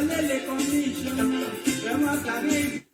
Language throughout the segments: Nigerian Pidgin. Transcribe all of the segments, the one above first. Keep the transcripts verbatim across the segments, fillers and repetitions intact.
Lele condition, we must have it.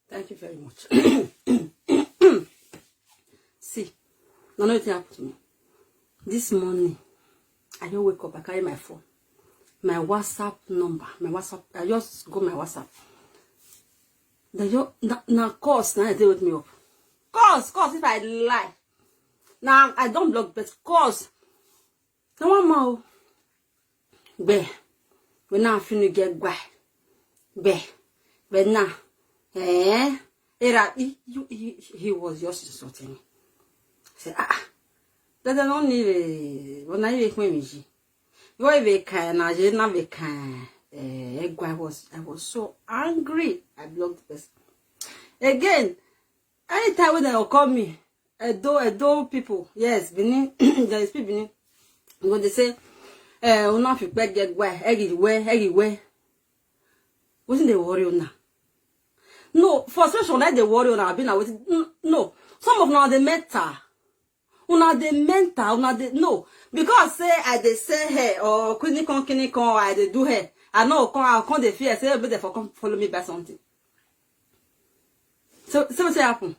Thank you very much. See, now nothing happened to me. This morning, I just wake up, I carry my phone. My WhatsApp number, my WhatsApp, I just go my WhatsApp. They just, na, na calls, now they wake me up. Calls, calls, if I lie. Now, I don't block, but calls. No one more. Gbe, we now feel get gbe, gbe, gbe now. Eh, era he, he, he was just insulting me. Say, ah, ah, that I don't need it, but now you make me. You even can, I did not be can. Eh, I was, I was so angry. I blocked the person. Again, anytime when they call me, Edo, Edo people, yes, Benin, they speak Benin. You go, they say, eh, una fit beg get why, everywhere, everywhere. Wetin dey worry una? No, frustration na dey worry una, abi na wetin? N-, no, some of una dey mental. Una dey mental, una dey, no. Because say I dey sell hair or clinic on, clinic on, I dey do hair. I no come, I come dey fear say, "Make dem for come follow me buy something." So, so wetin happen?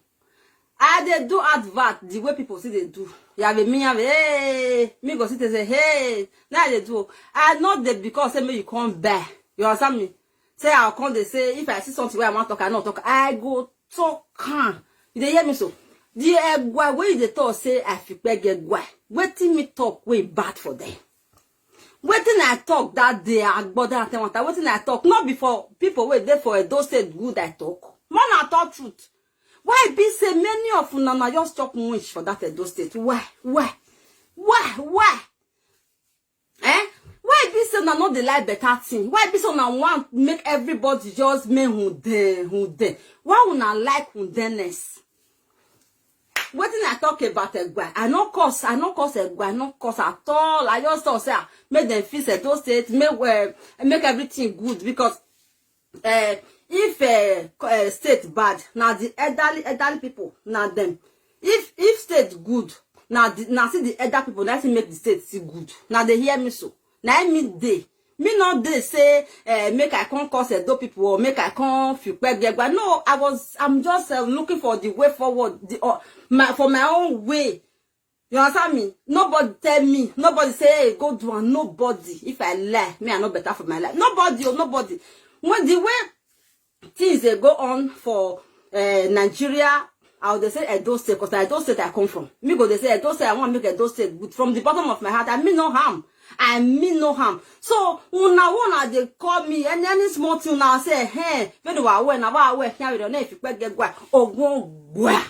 I dey do advert the way people see dey do. You have a me, have a, hey, me go sit and say, "Hey, now I dey do." I not dey because say make you come buy. You understand me? Say I come dey say, if I see something where I want talk, I not talk. I go talk am. You dey hear me so? The egwa wey you dey talk say I fit beg egwa. Wetin me talk wey bad for them? Wetin I talk that day, Agbada and Tewanta, wetin I talk? Not before people wey dey for Edo State good I talk. Man, I talk truth. Why be say many of una na just chop winch for that Edo State? Why? Why? Why? Why? Eh? Why be say una no dey like better thing? Why be say una want make everybody just make hunde, hunde? Why una like hundeness? Wetin I talk about Egwa? I no cause, I no cause Egwa, I no cause at all. I just talk say, ah, make dem fix Edo State, make, eh, make everything good because, eh, if, eh, co-, eh, state bad, na the elderly, elderly people, na them. If, if state good, na the, na see the elder people, na see make the state see good. Na dey hear me so. Na me dey. Me no dey say, eh, make I come cause Edo people or make I come fipegegba. No, I was, I'm just, uh, looking for the way forward, the, uh, my, for my own way. You understand me? Nobody tell me, nobody say, "Hey, go do am," nobody. If I lie, me, I know better for my life. Nobody, oh, nobody. When the way things dey go on for, eh, Nigeria, I would dey say Edo State, 'cause na Edo State I come from. Me go dey say Edo State, I want make Edo State good. From the bottom of my heart, I mean no harm. I mean no harm. So una, una dey call me any, any small thing, una say, "Hey, very well, well, now, well, well, here we don't know if you quite get gwa, ogun gwa."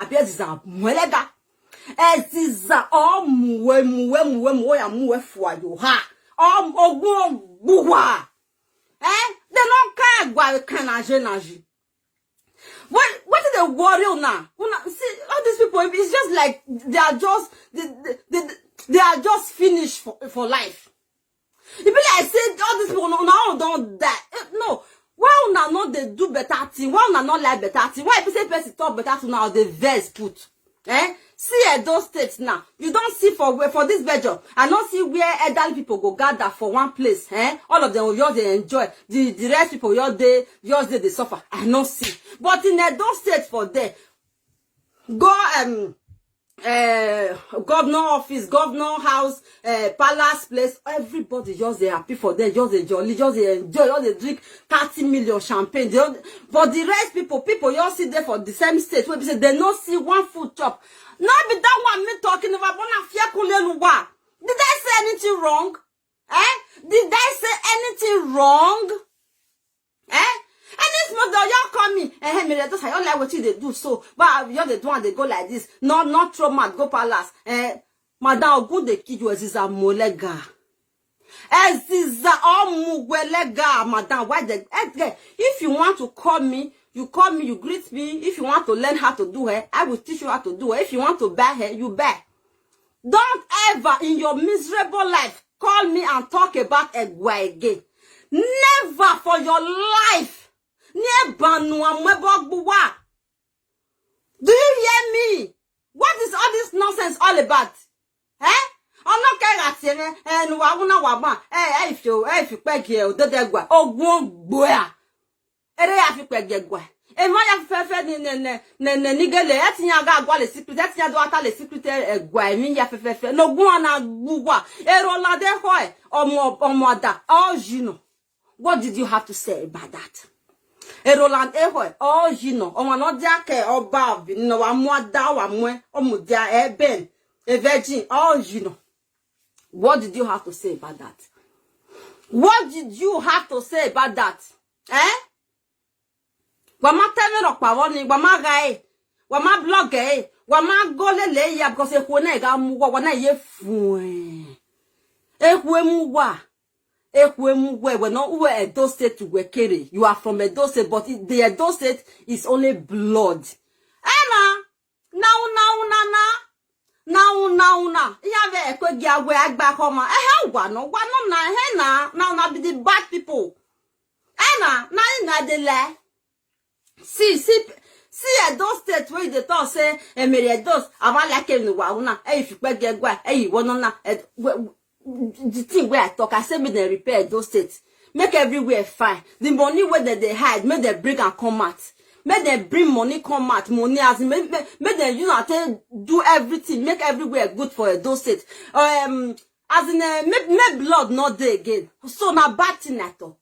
Abi Eziza mwelega. Eziza, oh, muwe, muwe, muwe, muwe, ya muwe fwa yo ha. Oh, ogun gwa. Eh? They don't care gwa, can aje naji. What, what do they worry now? Una, see, all these people, it's just like they are just, they, they, they, they are just finished for, for life. E be like say all these people now, now don't die. Eh, no. Why una not they do better thing? Why una not like better thing? Why people say person talk better thing now, they vex put? Eh? See Edo State now. You don't see for where, for this bedroom. I don't see where elderly people go gather for one place. Eh? All of them will just dey enjoy. The, the rest people just they, just they, they suffer. I don't see. But in Edo State for there, go, um, uh, governor office, governor house, uh, palace place, everybody just they happy for them, just they jolly, just they enjoy, just they drink thirty million champagne. They don't, but the rest people, people you all see there for the same state, where they say they no see one food chop. Not be that one me talking about bona fia kuleluwa. Did I say anything wrong? Eh? Did I say anything wrong? Eh? Any small door, you call me. Eh, hey, Mary, just I don't like what you they do. So, but you they do and they go like this. No, not throw mad, go palace. Eh, Madam Ogun, they kill you, Eziza Molega. Eziza Omugwelega, Madam. Why the, eh, eh, if you want to call me, you call me, you greet me. If you want to learn how to do her, I will teach you how to do her. If you want to buy her, you buy. Don't ever in your miserable life call me and talk about Egwa again. Never for your life. Never no amwebogbuwa. Do you hear me? What is all this nonsense all about? Eh? Ono ke ga tiene, eh, no wa una wa ba. Eh, eh, if you, eh, if you peg here, o dede gwa. Ogun gboya. Ere ya fi peg gwa. E ma ya fefe ni ne, ne, ne, ne, nigele. E ti ya ga gwa le secret. E ti ya do ata le secret, eh, gwa. E mi ya fefe fe. No gun na gbuwa. Ero la de ho e. Omo, omo da. Oh, you know. What did you have to say about that? Eroland Ehoe, oh, you know, ọmọ náà jẹ́ akẹ́ ọba obìnrin náà, wàá mú adá, wàá mú ẹ, ọmọ ìdí ẹ, Ben, a virgin, oh, you know. What did you have to say about that? What did you have to say about that? Eh? Wàá má tẹ́lẹ̀ rọ̀ pàwọ́ ni, wàá má ra ẹ̀, wàá má blog ẹ̀, wàá má gólé lè ya, because eku náà ga mú wá, wàá náà yé fún ẹ̀. Eku emu wá. Eku emu where, we're not, who were Edo State to where Kere. You are from Edo State, but it, the Edo State is only blood. Eh, na, na, na, na, na, na, na, na. Iya ve ekwe gi agwe agba koma. Eh, eh, wa no, wa no na, eh, na, na, na be the bad people. Eh, na, na, na de le. See, see, see, Edo State where they talk say, eh, Mary Edo, I want like him, wa una, eh, if you get gwa, eh, you wanna na, eh, we, the thing where I talk, I say make them repair Edo State. Make everywhere fine. The money where they, they hide, make them bring and come out. Make them bring money come out. Money as in, make, make, make them, you know, take do everything. Make everywhere good for Edo State. Um, as in, uh, make, make blood not there again. So na bad thing I talk.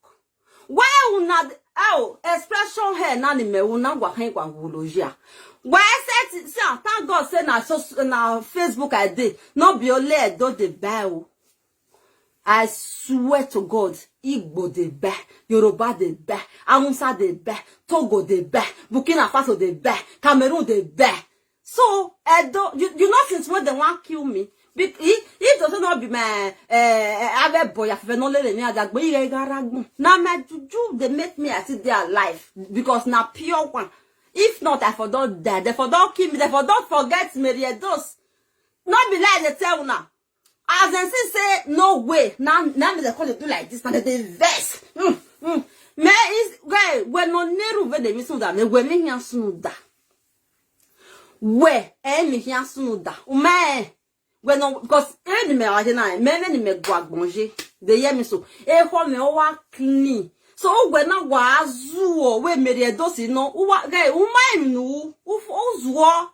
Why una, oh, expression here na ni me una wa hen wa wologia. Why say, see, ah, thank God say na so, na Facebook I dey. No be only Edo dey buy o. I swear to God, Igbo dey buy, Yoruba dey buy, Hausa dey buy, Togo dey buy, Burkina Faso dey buy, Cameroon dey buy. So, Edo, you, you know since when they want kill me? Be, if, if they say not be my, eh, eh, Abe boy, I feel no let me, I go, you gotta go. Now my juju, they make me, I sit there alive because now pure one. If not, I for don't die. They for don't kill me. They for don't forget Mary Edos. Not be like they tell now. As they see say no way. Now, now me they call it do like this. Now they vex. Mm, mm. Me is, guy, when no neru when they miss that, me when me here soon that. Where, eh, me here soon that. Ume, when no, because eh, ni me aje na, me, me ni me gwa gbonje. They hear me so. Eh, ho me o wa clean. So, when na wa zuo, we Mary Edos no, uwa, guy, ume nu, u, u zuo.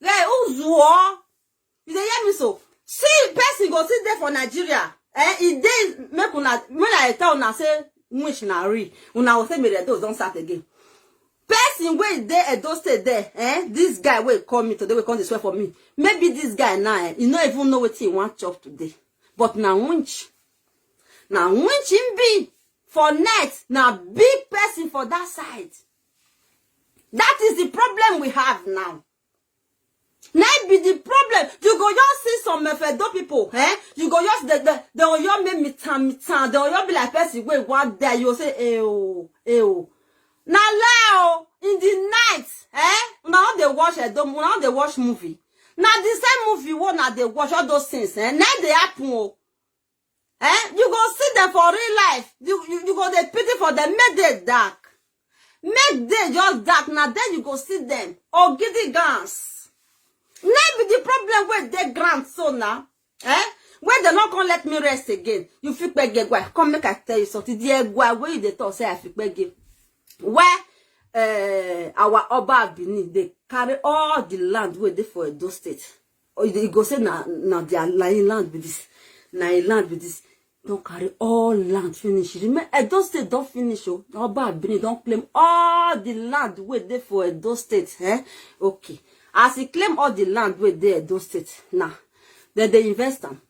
Guy, u zuo. You dey hear me so? See, person go sit there for Nigeria. Eh, e dey make una, when I tell una say which na real, una go say Mary Edos don start again. Person wey dey Edo State there, eh, this guy wey call me today, wey come dey swear for me. Maybe this guy now, eh, he no even know wetin he wan chop today. But na winch. Na winch him be for net. Na big person for that side. That is the problem we have now. Na be the problem. You go just see some of Edo people, eh? You go just the the the Oyo make me tan me tan. The Oyo be like person wey wan die. You go say, eh oh, eh oh. Na lie o. In the night, eh? Una no dey watch Edo, una no dey watch movie. Na the same movie wey una dey watch, all those things, eh? Na dey happen o. Eh? You go see them for real life. You you, you go dey pity for them. Make day dark. Make day just dark. Na then you go see them. Ogidi gans. Na be the problem wey dey ground so now. Eh? When they not gonna let me rest again, you fit pege gwa. Come make I tell you something. The egwa wey you dey talk say I fit pege. Where uh, our Oba of Benin, they carry all the land wey dey for Edo State. Or you go say na na their lying land be this, na im land be this. Don carry all land finish. Remember, Edo State don finish. Oh, Oba of Benin don claim all the land wey dey for Edo State. Eh? Okay. As he claim all the land wey dey Edo State now, then they invest am.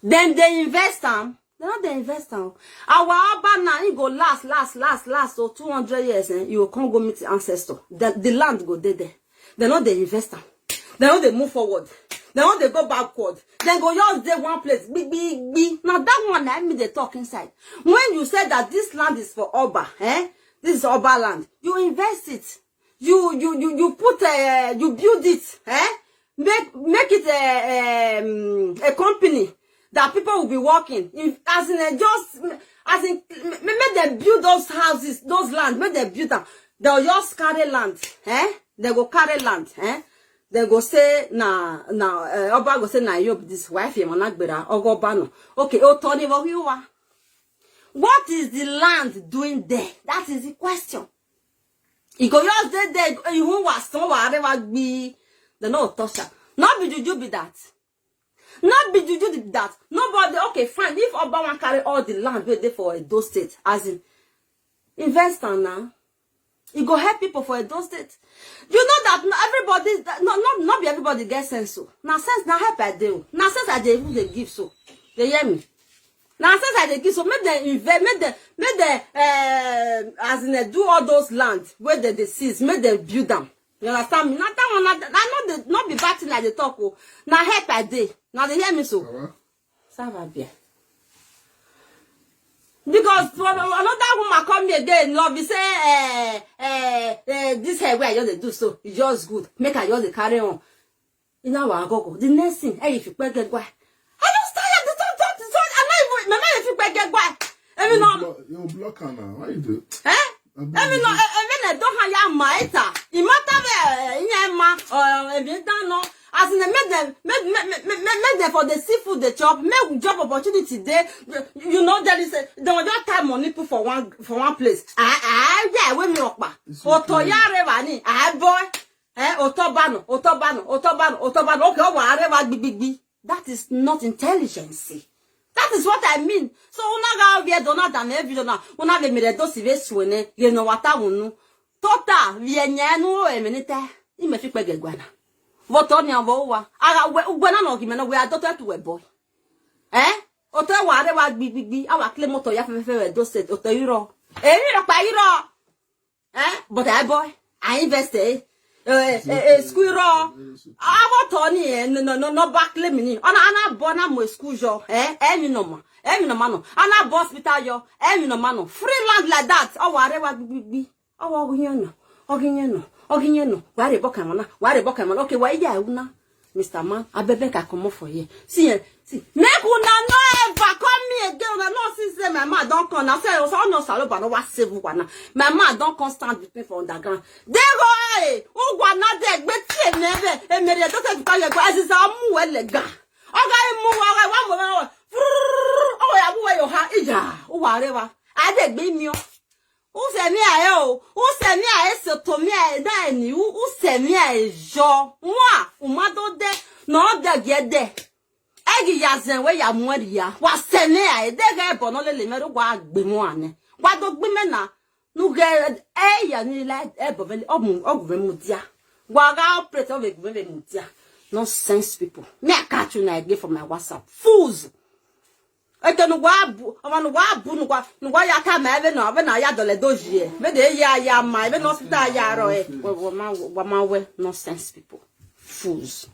Then they invest am. They no dey invest am. Our Oba now, he go last, last, last, last. So two hundred years, eh, you go come go meet ancestor. The, the land go dey there. They no dey invest am. They no dey move forward. They no dey go backward. They go just dey one place. Big, big, big. Now that one, I mean, they talk inside. When you said that this land is for Oba, eh? This is Oba land. You invest it. You you you you put uh, you build it, eh? Make make it a um, a company that people will be working in, as in uh, just as in make them build those houses, those land, make them build them. They'll just carry land, eh? They go carry land, eh? They go say na na uh, Oba go say na you be this wife you managbera Ogo Bano. Okay, Otoni Vohiwa. What is the land doing there? That is the question. E go just dey there, ihu wa san wa arewa gbi. They no touch am. No be juju be that. No be juju be that. Nobody, okay, fine. If Oba wan carry all the land wey dey for Edo State, as in, invest am now. E go help people for Edo State. You know that not everybody, not not not be everybody get sense. So na sense na help I dey. Na sense I dey even dey give. So they hear me. Na sense I dey give. So make them invest, make them make them uh, as in uh, do all those land where they dey seize, make them build them. You understand me? Not that one. Not, I know they not be bad thing I dey talk. Oh, na help I dey. Now they hear me so. Sava bien. Because another woman come me again, love me say, eh, eh, eh, this hair where I just do so, it's just good. Make I just carry on. In our gogo, the next thing, hey, if you pay get why? I don't stand at the top, top, the top. I know even my man if you pay get why. Every no. Blo- you block her now. Why you do? Eh? Every no, every no don't have your maita. It matter where in your ma or if you don't know. As in, make them, make, make, make, make, make them for the seafood they chop, make job opportunity there. You know, there is a, they will just tie money put for one for one place. Ah, ah, yeah, we me okpa. Otoya reva ni, ah boy. Eh, otobano, otobano, otobano, otobano. Okay, oh, areva big, big, big. That is not intelligence. That is what I mean. So una ga via dona da me vi dona. Una ve mere do si ve suene, ye no wata unu. Tota via nyenu e menite. I me fi pege gwana. Voto ni anvo wa. Aga we ugwana no gi me no we adoto tu we boy. Eh? Oto wa re wa gbi gbi gbi. Awa kle moto ya fe fe we do set oto iro. E iro pa iro. Eh? But I boy, I invest eh. Eh, eh, eh, school ro. Awo to ni eh, no no no no back le mi ni. Ona ana bo na mo school jo. Eh? Eh mi no ma. Eh mi no ma no. Ana bo hospital yo. Eh mi no ma no. Free land like that. Awa re wa gbi gbi gbi. Awa oginyeno. Oginyeno. Oginyeno. Wa re bo ka mo na. Wa re bo ka mo na. Okay, wa iya una. Mister Man, I beg, beg I comot for here. See, eh, see, make una no ever call me again. Una no see say my man don come. Na say so no saloba no wa save wa na. My man don come stand with me for underground. They go, hey, who wa na there? Gbe tie me be. E mere do te ka ye go. As is amu we le ga. Oga imu wa wa mo wa. Oh ya bu we yo ha ija. Who wa re wa? I dey gbe mi o. Use mi aye o. Use mi aye so to mi aye da ni. Use mi aye jo. Wa, umado de. No de ge de. Egi ya zen we ya mu eri ya. Wa se mi aye de ge bo no le le me ro wa gbe mu ane. Wa do gbe me na. Nu ge e ya ni la e bo ve le. O mu, o gu ve mu dia. Wa ga operate o ve gu ve mu dia. Nonsense people. Me, I catch you now again for my WhatsApp. Fools. Eke nugwa abu, ama nugwa abu, nugwa, nugwa ya ka ma ebe na, ebe na ya dole doji e. Me de ya ya ma, ebe na hospital ya ro e. Wa, wa ma, wa ma we, nonsense people. Fools.